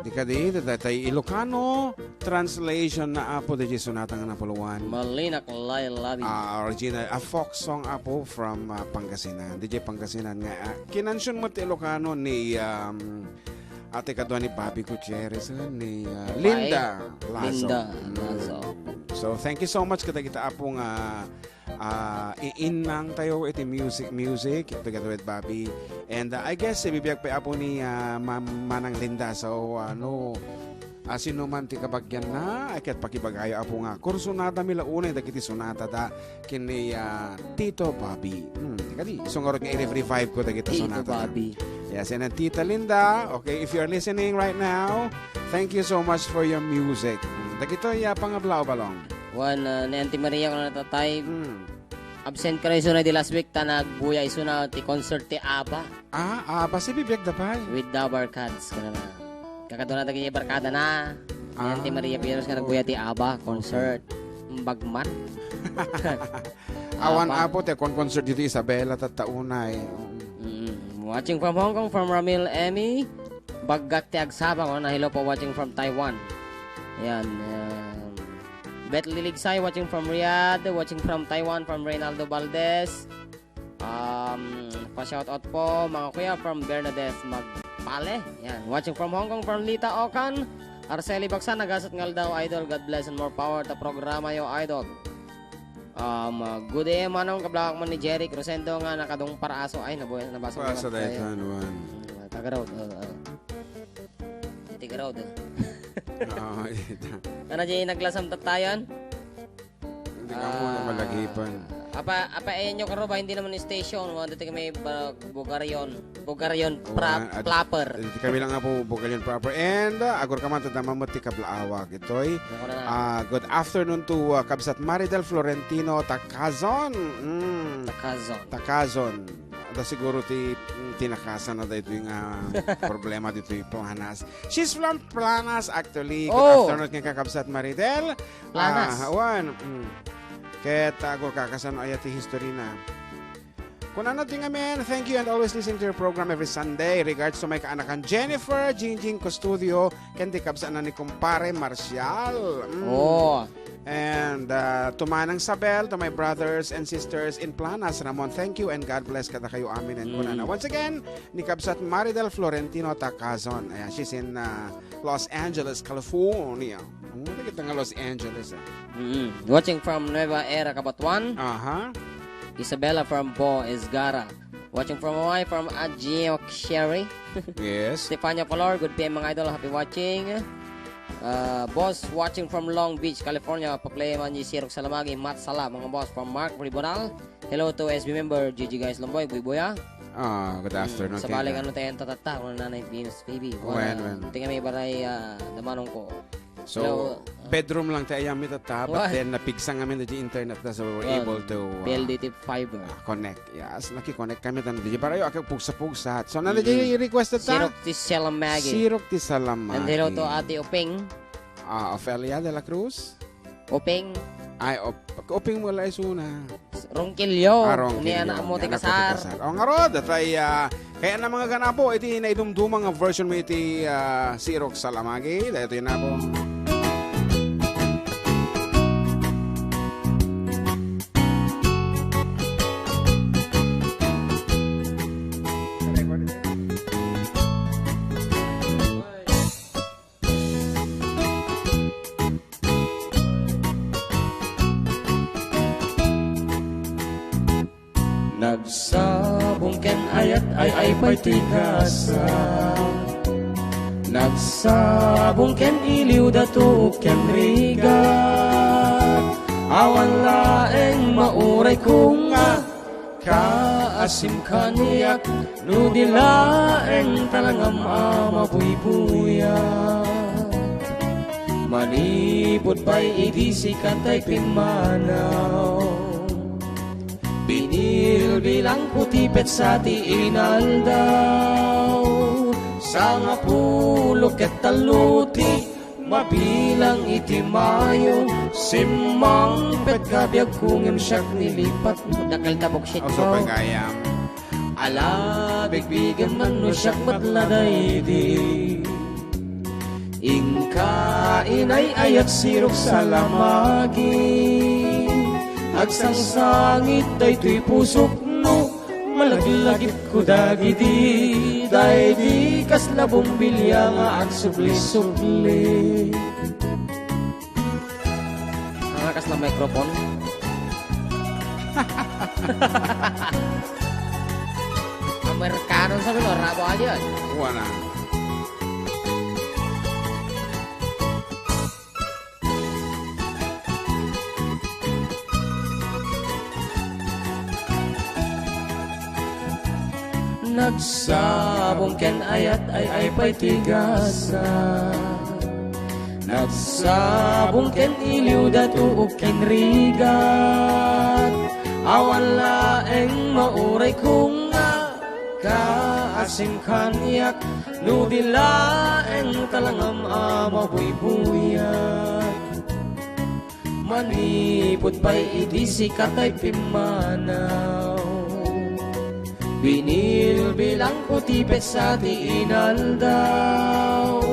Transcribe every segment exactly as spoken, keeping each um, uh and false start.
Di kadi, daytay Ilocano translation na, Apo, dayjay sonata nga napuluan. Malinak Lay Labi. Ah, original, a folk song, Apo, from, ah, Pangasinan. Dayjay Pangasinan nga, ah, kinansion met ti Ilocano ni, um, ate kadua ni Bobby Gutierrez, ah, ni, ah, Linda Lazo. Linda Lazo. So, thank you so much kadagita, Apo, nga ah, iinnang tayo iti music, music together with Bobby. And, ah, I guess, ibibiag pay, Apo, ni, ah, Ma-, Manang Linda. So, ano, ah, sino man ti kabagianna, ay ket pakibagayo, Apo, nga kursonadami la unay dagiti sonatada ken ni, ah, Tito Bobby. Hmm, kadi, isu ngarud nga i-revive ko dagiti sonatada. Tito Bobby. Yes, and then Tita Linda, okay, if you're listening right now, thank you so much for your music. Hmm, dagitoy, ah, pangablaw, Balong. Wen, ah, ni Auntie Maria, kuna tatay, Hmm. absent ka na isuna di last week, ta nagbuya isuna ti concert ti ABBA. Ah, ABBA, si bibiag da pay. With the Barkads, kuna na. Kakadua na dagiti barkada na. Ni Auntie Ah, Maria Piros nga nagbuya ti ABBA concert. Bagman. Awan ABBA. Apo, ti kon concert dito Isabela, tatta unay. Mm. Watching from Hong Kong, from Ramil Emmy. Baggak ti agsabang, oh, na hello po, watching from Taiwan. Ayan, um, Beth Liligsay, watching from Riyadh, watching from Taiwan, from Reynaldo Valdez. Um, pa-shoutout po, mga kuya, from Bernadette Magpale. Ayan, watching from Hong Kong, from Lita Okan. Arceli Baksan, nagasat nga aldaw, idol. God bless and more power ta programa yo, idol. Um, uh, good day, Manong. Kablak man ni Jeric Rosendo nga nakadungpar aso. Ay, nabuhay, nabasa mo Pasa naman tayo. Daytoy, Juan. Mm, Tagarog, oo, oo. Tagarog, oo. Oo, ita. Ano, Jay, naglasam tattayan? Hindi ka muna Ah, malagipan. Apa, apa, eh, nyo karuba, hindi naman station, mo, dito kami ba, Bugaryon. Bugaryon, Wa-, pra-, ad-, proper. Dito kami lang nga po, Bugaryon proper. And, uh, agur ka man, tadama mo, ti kablaawag. Itoy, Ako na na. Ah, good afternoon to, uh, Kabsat Maridel Florentino Takazon. Mm. Takazon. Takazon. Da siguro ti, mm, tinakasan na daytoy nga problema ditoy Planas. She's from Planas, actually. Good Oh. afternoon, nga Kabsat Maridel. Planas. Ah, awan. Mm. Ket, ah, agur ka, kasano aya ti history na? Kunana ti ngamin, "Thank you and always listen to your program every Sunday. Regards to my kaanakan Jennifer, Jingjing Custodio, ken ti kabsatna ni kumpare Marcial." Mm. Oh. And, uh, to Manang Sabel, to my brothers and sisters in Planas, Ramon, thank you and God bless kadakayo amin. And kunana, Mm. once again, ni Kabsat Maridel Florentino Takazon. Ayan, she's in, uh, Los Angeles, California. Oh, kita nga Los Angeles, ah. Mm. Watching from Nueva Era, Cabatuan. Aha. Isabella from Bo Esgara. Watching from Hawaii, from Ajio Sherry. Yes. Stefania Color, good P M, mga idol. Happy watching. Uh, boss, watching from Long Beach, California. Pa-play man ni Sirok Salamagi, Mat Sala, mga boss, from Mark Tribunal. Hello to S B member, G G Guys Lamboy, Buy Buya. Ah, good Mm, afternoon, sabali Ken. Ano tayo ang tatatta, kung nanay Venus Baby. Wen, Wala, wen. Tingnan may baray, ah, damanong ko. So, Hello. Bedroom lang tayo, may tata, but Wen. Then napigsa kami na di internet na, so we're Ah, able to, ah, P L D T fiber. Ah, connect. Yes, naki-connect kami tan di para yo, akay pugsa-pugsa. So, nanda Mm. di request ta? Sirok ti Salamagi. Sirok ti Salamagi. And hello to Ate Openg. Ah, Ofelia de la Cruz? Openg. Ay, op-, Openg mo la isuna. Ronquillo. Ah, Ronquillo. Ni anak mo, Ni ti anak mo, ti kasar. Kasar. O, ngarud, atay, ah, kaya na mga ganapo, iti naidumduma nga version mo iti, ah, Sirok Salamagi. Dahil ito yun na po. Nagsabong ken ayat ay ay pay ti kasa. Nagsabong ken iliw dato ken rigat. Awan laeng mauray ko nga kaasim kaniak, no di laeng talangam a mabuybuya. Manipud pay idi sika tay pimmanaw, binilbilangko ti petsa ti inaldaw. Sangapulo ket tallo ti mabilang iti Mayo, simmangpet ka biagko ngem siak nilipat. Dakkel ta buksit Aw, ko. Supay gayam. Ala, bigbigem man no siak met la daydi. Inay-ayat sirok salamagi, agsangsangit daytoy pusok no malaglagipko dagidi, daydi kasla bombilya nga agsubli-subli. Nga kasla microphone. Amerikano sa mga rabo aja. Wala. Nagsabong ken ayat ay ay pay ti gasa. Nagsabong ken iliw da tuok ken rigat. Awan laeng mauray ko nga kaasim kaniak. No di laeng talangam a mabuybuyat. Manipud pay iti sika tay pimmanaw, binilbilangko ti petsa ti inaldaw.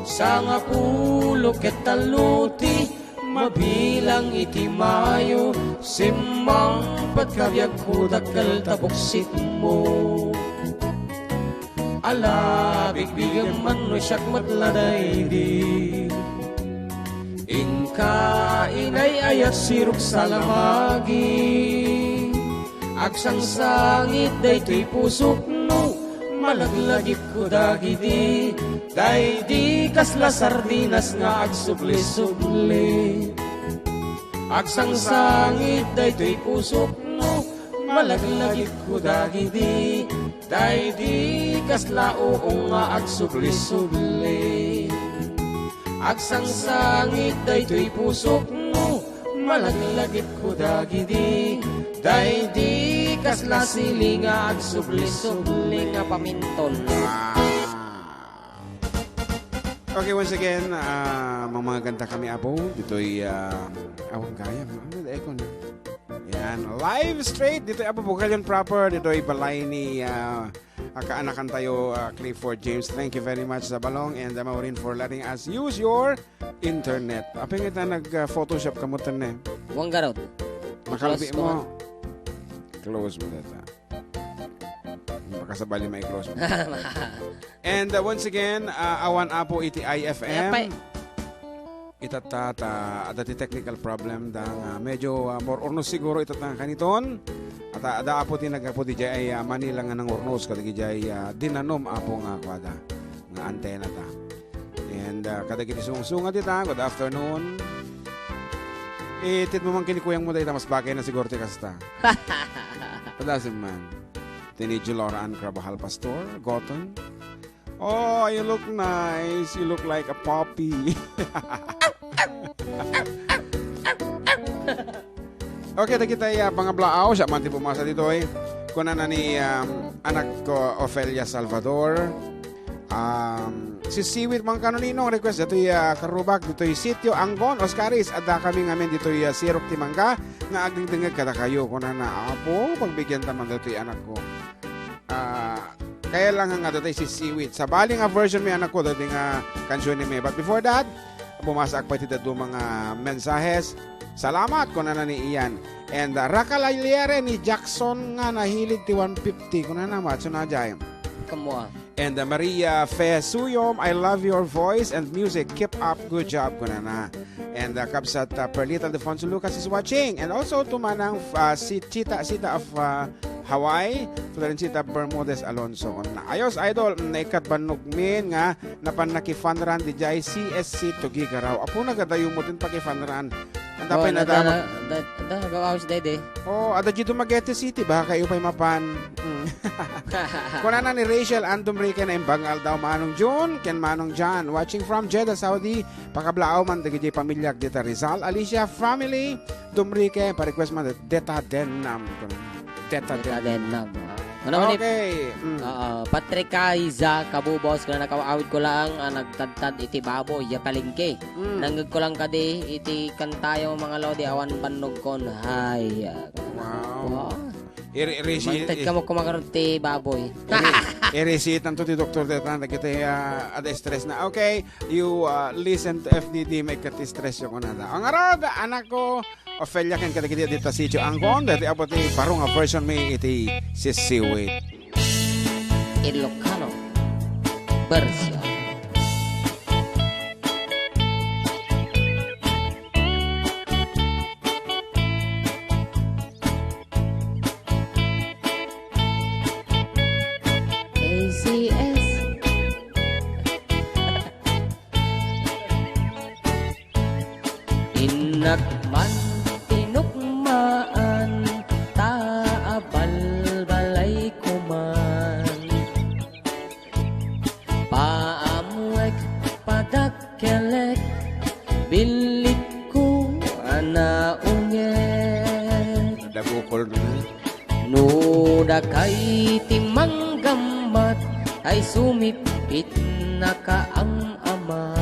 Sangapulo ket tallo ti mabilang iti Mayo, simmangpet kabiagko dakkel ta buksitmo. Ala, bigbigem man no siak met la daydi. Inka inay-ayat sirok salamagi. Agsangsangit daytoy pusok no malaglagipko dagidi. Daydi kasla sardinas nga agsubli-subli. Agsangsangit daytoy pusok no malaglagipko dagidi. Daydi kasla uong nga agsubli-subli. Agsangsangit daytoy pusok no malaglagipko dagidi. Daydi kasla sili nga agsubli-subli nga paminton. Okay, once again, ah, mga, mga ganda kami, Apo. Ditoy, ah, awang gayam. Ano, echo na? Yan, live straight dito, Apo Bugalion proper, dito ay balay ni, ah, ah, kaanakan tayo, ah, Clifford James. Thank you very much, Zabalong and, ah, Maureen, for letting us use your internet. Apay nga ita nag, ah, Photoshop kamo, tan, eh? Wanggarot. Makalbi mo. Close mo data. Makasabali mai-close mo. And, uh, once again, uh, awan Apo iti I F M. Apay. Itatta, ta, adda ti technical problem da nga medyo, uh, more or no siguro itatta nga kaniton. At, uh, adda Apo ti naggapu di jay, uh, Manila nga nangurnos kadagijay, uh, dinanom Apo nga kuada, nga antena ta. And, uh, kadagiti sungsunga dita, good afternoon. Itedmo man ken ni kuyangmo dayta, mas bagay na siguro ti kasta. Adda simmang. Ti ni Julora Ann Carvajal Pastor, Goton. Oh, you look nice. You look like a puppy. Okay, dagita, ah, pangablaaw, siya man ti pumasa ditoy. Kunana ni, um, anak ko, Ofelia Salvador. Um, si Siwit Mangkano Ninong, request ditoy, ah, Karubak, ditoy Sitio Anggon, Oscaris, adda kami ngamin ditoy, ah, Sirok ti Mangga, nga agdingdingeg kadakayo. Kunana, Apo, pagbigyan ta man ditoy anak ko. Ah, kaya lang nga dati si Siwit. Sabali nga version mi, anak ko, dati nga kansyoni mi. But before that, bumasaak pay ti dadduma nga mensahes. Salamat, kunana ni Ian. And, uh, Raka Laliere ni Jackson nga nahilig ti one fifty. Kunana, matso na jay. Kamua. And, uh, Maria Fe Suyom, I love your voice and music. Keep up. Good job, kunana. And, uh, Kabsat, uh, Perlita Aldefonso Lucas is watching. And also to Manang, uh, si Chita, Sita of, uh, Hawaii, Florencita Bermudez Alonso. Kunana, ayos, idol, mm, naikkat bannog min nga napan naki-fun run di jay C S C Tuguegarao. Apo, nagadayo mo din paki-fun run. Ang Oh, tapay na nada-, damo. na-, da-, da-, nagawawis daydi. Oh, ada dito Dumaguete City, baka kayo pa'y mapan. Mm. Kunana ni Rachel Ann Dumrique, naimbag nga aldaw, Manong June, ken Manong John. Watching from Jeddah, Saudi. Pakablaaw man dagiti pamiliak dita Rizal. Alicia family, Dumrique, pa-request man deta dennam. Deta Deta dennam. dennam, ah. Ano man ni Okay. Mm. Oo, Patrick Aiza, Kabubos, kuna nakaawid ko lang, ah, nagtadtad iti baboy, ya palengke. Mm. Nangeg ko lang kadi, iti kantayo, mga lodi, awan bannog kon. Hay, ah. Wow. Wow. Iri-, iri-, si-, Mangted ka mo kumakaroon ti baboy. Iri-, Iresetaento ti doktor dayta dagiti, ah, adda stress na. Okay, you, ah, listen to F D D, maikat ti stress yo kunada. Ang arod, anakko, Ofelia ken kadagiti adda sitio Angon, daytoy apo ti baro nga version mi iti Sisiwit. Ilocano version. A C S. Innak man tinukmaan ta abalbalayko man. Paamwek, padakkelek, billitko a naunget. Nagukol na. No dakay ti manggammat, ay sumippit nakaam-ama.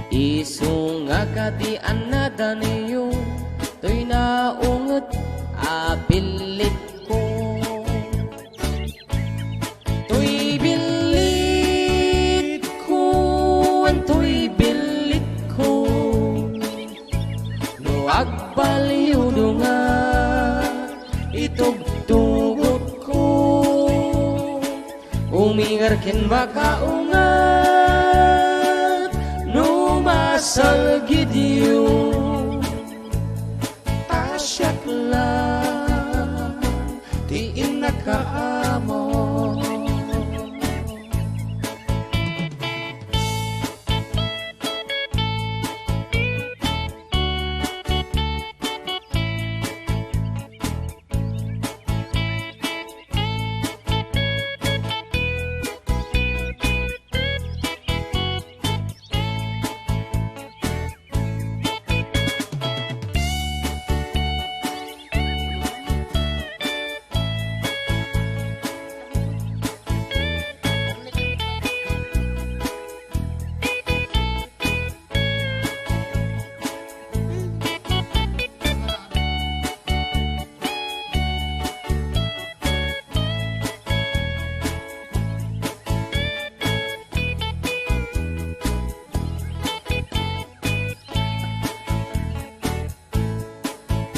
Isu nga kadi annadaniyo, toy naunget a billitko. Toy billitko, wen toy billitko. No agballiyo dunga, itugtugotko. Uminger ken makaunget no masalgidyo. Ta siak lang ti innaka a amo.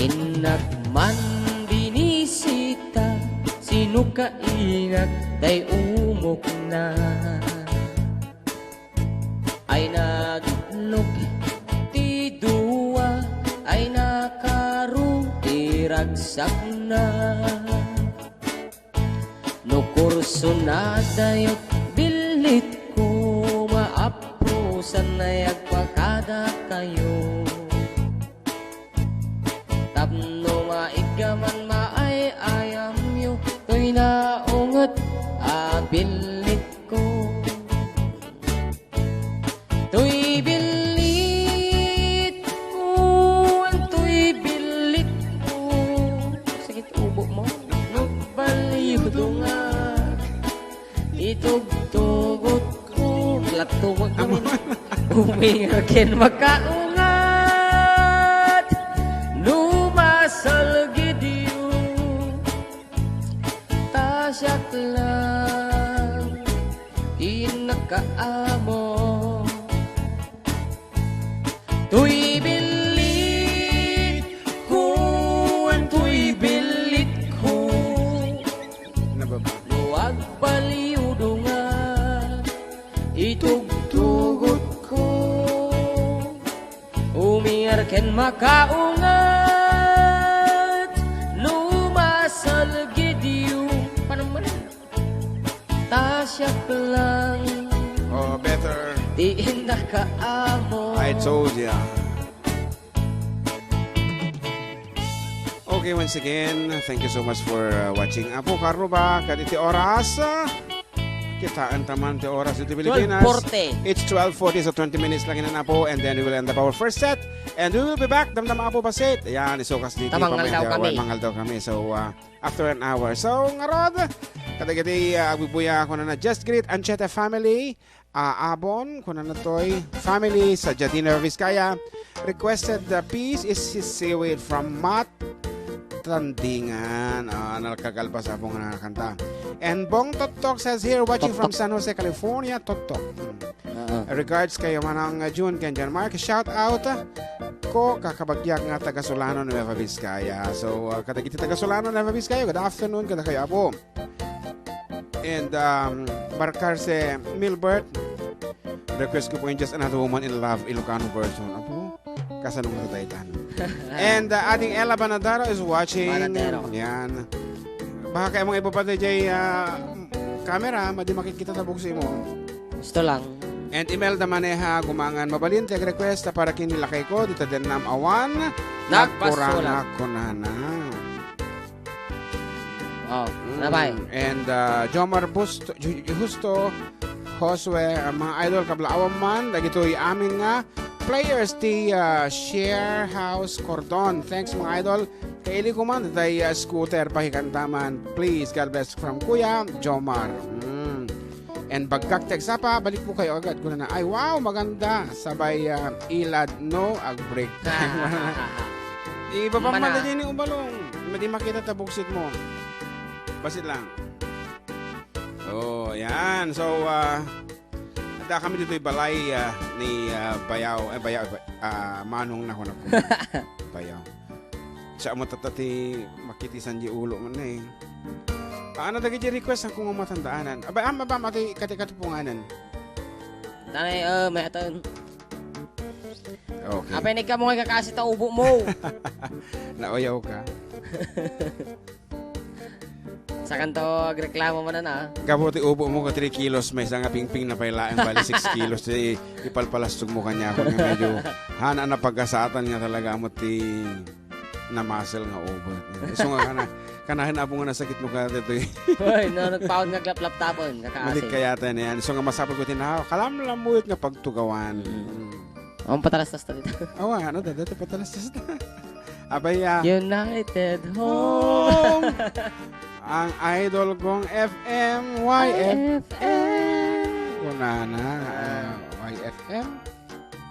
Innak man binisita, sino ka innak, tay umokna. Ay nagitlog ti dua, ay nakaro ti ragsakna. No kurso na dayo, billitko, maaprusan ay agpakadakayo. Tapno maiggaman maay-ayamyo, toy naunget a billitko. Toy billitko, wen toy billitko. Sakit ubo mo. Nagballiyo dunga, itugtugotko. Lattugot kami. Uminger ken makaunget no masalgidyo. Ta siak lang ti innaka a amo. Toy billitko, wen toy billitko. Nababa. No agballiyo dunga, itugtugotko. Uminger ken makaunget no masalgidyo. Paano man? Ta siak lang. Oh, better. Ti innaka a amo. I told ya. Okay, once again, thank you so much for, uh, watching. Apo, karon ba, kadagiti oras, ah, kitaen ta man ti oras iti Pilipinas. Twelve forty. It's twelve forty, so twenty minutes lang inin, Apo, and then we will end up our first set. And we will be back, damdama, Apo Basit. Ayan, isukas di Tamangal daw kami. Mangal daw kami. So, uh, after an hour. So, ngarud, kadagiti, uh, agbubuya, kunana, just greet Ancheta family, ah, Abon, kunana toy, family sa Jadina Vizcaya. Requested, uh, piece is Sisiwit from Mat Tandingan. Ah, nagkakalpas, Apo, nga nakanta. And Bong Tottok says here, watching from Tottok. San Jose, California, Tottok. Hmm. Oo. Regards kayo, Manang June, ken John Mark. Shout out ko, kakabagyak nga taga Solano, Nueva Vizcaya. So, ah, kadagiti taga Solano, Nueva Vizcaya, good afternoon, kada kayo, Apo. And, um, Barcarse Milbert, request ko po yung Just Another Woman in Love, Ilocano version. Apo, kasano nga tataytan? And, uh, ating Ella Banadaro is watching. Banadaro. Yan. Baka kaya mong ibabantay jay, ah, camera, madi makikita ta buksi mo. Gusto lang. And Imelda Maneha, gumangan mabalin, ti ag-request, para kin ni lakay ko, dita den nam awan, Nagpasulat. Nagkurangak kunana. Oh, Mm, nabay. And, uh, Jomar Busto, Ju-, Ju-, Justo, Josue, uh, mga idol, kablaawan man, dagitoy amin nga players ti, uh, Share House Cordon. Thanks, mga idol. Kaili ko man, tay, uh, scooter, pakikanta man. Please, God bless from Kuya Jomar. Mm. And bagkak ti agsapa, balik po kayo agad. Kunana, "Ay, wow, maganda." Sabay, ah, ilad, no, ag-break time. Ibaba Mana. Madi ni Ubalong. Madi makita ta buksit mo. Basit lang. Oh, yan. So, ah, adda kami ditoy balay, ah, ni, ah, Bayaw, eh, Bayaw, ah, Manong na ko na. Bayaw. Sa mo tata ti makitisan di ulo man eh. Paano dagiti request ang kung matandaanan? Aba, am, aba, mati, kati, kati punganan. Tanay, eh, may atan. Okay. Apay, nagka mo nga kakasi ta ubo mo. Nauyaw ka. Sa kanto, agreklamo man na, ah. Gapu ti ubo mo ka three kilos, may isang pingping na pay laeng, bali six kilos, ti ipalpalastog mo kanya ako nga medyo hana na pagkasatan nga talaga amo ti namasel nga ubo. Isu nga kana, kanahen apo nga nasakit mo ka ditoy. Hoy, no, nagpaon nga glaplaptapon, kakaasi. Malit kayata na yan. Isu nga masapul ko ti na, kalamlamuyot nga pagtugawan. Mm. Mm. Ang patalastas ta dito. Awa, ano, dada, dada, patalastas ta. Abay, ah. United Home. Home. Ang idol kong F M, Y F M. Y F M. Kunana, ah, Y F M.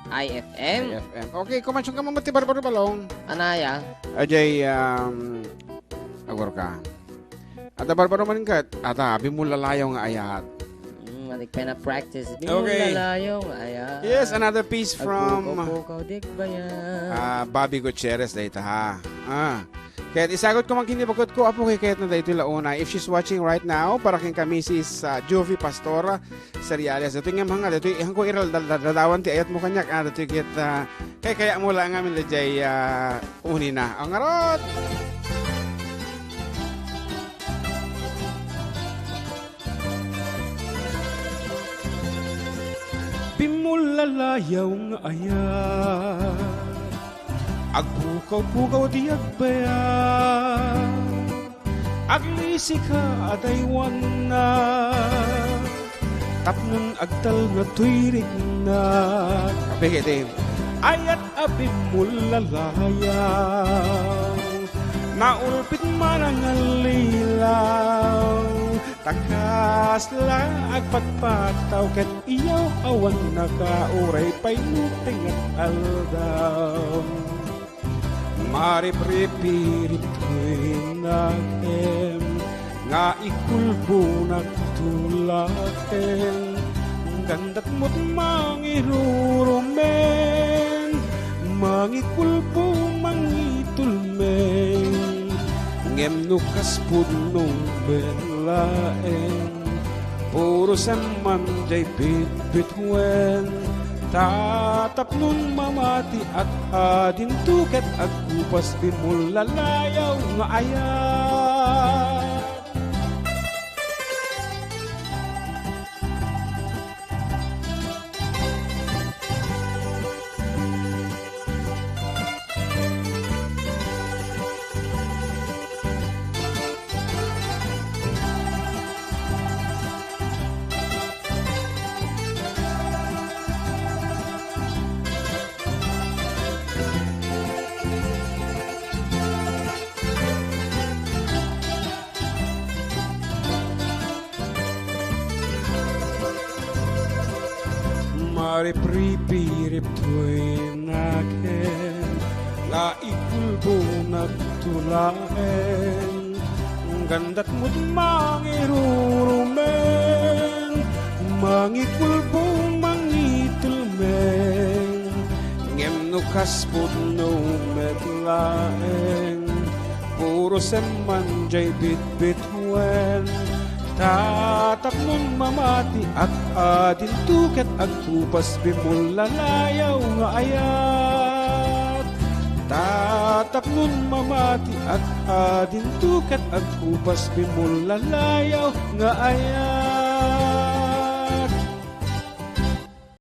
I F M. I F M. Okay, kumansyon ka mo ti Barbaro Balong. Anaya. Ajay, um, agor ka. Ata Barbaro man kat, ata, bimulalayo nga ayat. Mm, adik pa na practice. Okay. Bimulalayo nga ayat. Yes, another piece from, Agpukaw-pukaw, di ba yan? Ah, Bobby Gutierrez, dayta, ha. Ah. Kaya isagot ko man kinibagod ko, apo, kay kayat na daytoy launa. If she's watching right now, para king ka Missus, ah, Juvie Pastor Seriales. Daytoy nga mga, daytoy, ihan ko iral, dal-, dal-, dadawan ti ayat mo kanyak. Ah, daytoy kayat, ah, kay kaya mo lang amin dayjay, ah, unina. Ang arot! Bimulalayaw nga ayat, agpukaw-pukaw di agbayag, aglisika a daywanna, tapnon agtalna toy rikna. Apay ket, ayat a bimulalayaw, naulpit man a ngallilaw, ta kasla agpatpattaw ket iyaw awan naka uray pay no tengnga aldaw. Maripripirip toy nakem nga ikulbonak tulaken. Gandat mo't mangirurumen, mangikulbo, mangitulmen. Ngem no kas pudnong ben laeng, puro semman jay bitbituen. Tatapnon mamatiak a dinto ket agkupas bimulalayaw nga ayat. Maripripirip toy nakem Ta ikulbong nagtulaeng, gandat mo't mangirurumen, mangikulbong, mangitelmeng, ngem no kas pudno met laeng, puro semman jay bitbituen. Tatapnon mamatiak, adinto ket agkupas, bimmullalayaw nga ayat. Tatapnon mamatiak, adinto ket agkupas, bimmullalayaw nga ayat.